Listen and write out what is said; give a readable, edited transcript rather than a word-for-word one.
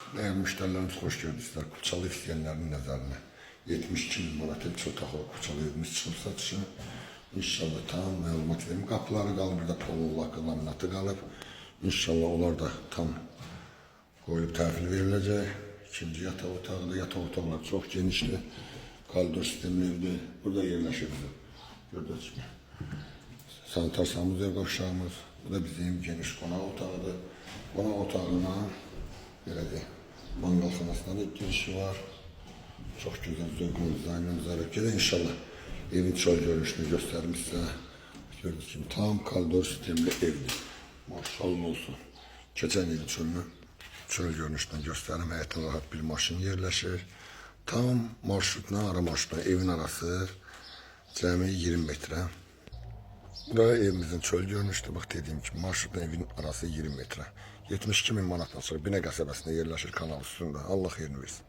Dəyərli müştərilərimiz, xoş gördünüzlər. Kuçalı istəyənlərin nəzərinə 72 min manat iki otaqlı Kuçalı evimiz çıxıb satışa. İnşallah tam məlumat verim. Qapıları qalıb, bir də polun lakı, laminatı qalıb. İnşallah onlar da tam qoyulub təhvil veriləcək. İkinci yataq otağıdır. Yataq otaqları çox genişdir. Koridor sistemli evdir. Burada yerləşir bizim. Gördüyünüz kimi. Sanitar sanuzel qovşağımız. Bu da bizim geniş qonaq otağıdır. Qonaq otağına belə deyək, mangal xanasına da girişi var. Çox gözəl zövqlü dizaynımız var. Gedək inşallah evin çöl görünüşünü göstərim sizə. Gördüyünüz kimi tam koridor sistemli evdir. Maşallah olsun. Keçən ilin çölünü çöl görünüşündən göstərim. Həyətdə rahat bir maşın yerləşir. Tam marşrutla, ara marşrutla evin arası cəmi 20 metrə. Buraya evimizin çöl görünüşüdür. Bax dediyim kimi marşrutla evin arası 20 metrə. 72 min manatdan sonra Binə qəsəbəsində yerləşir, kanal üstündə. Allah xeyrini versin.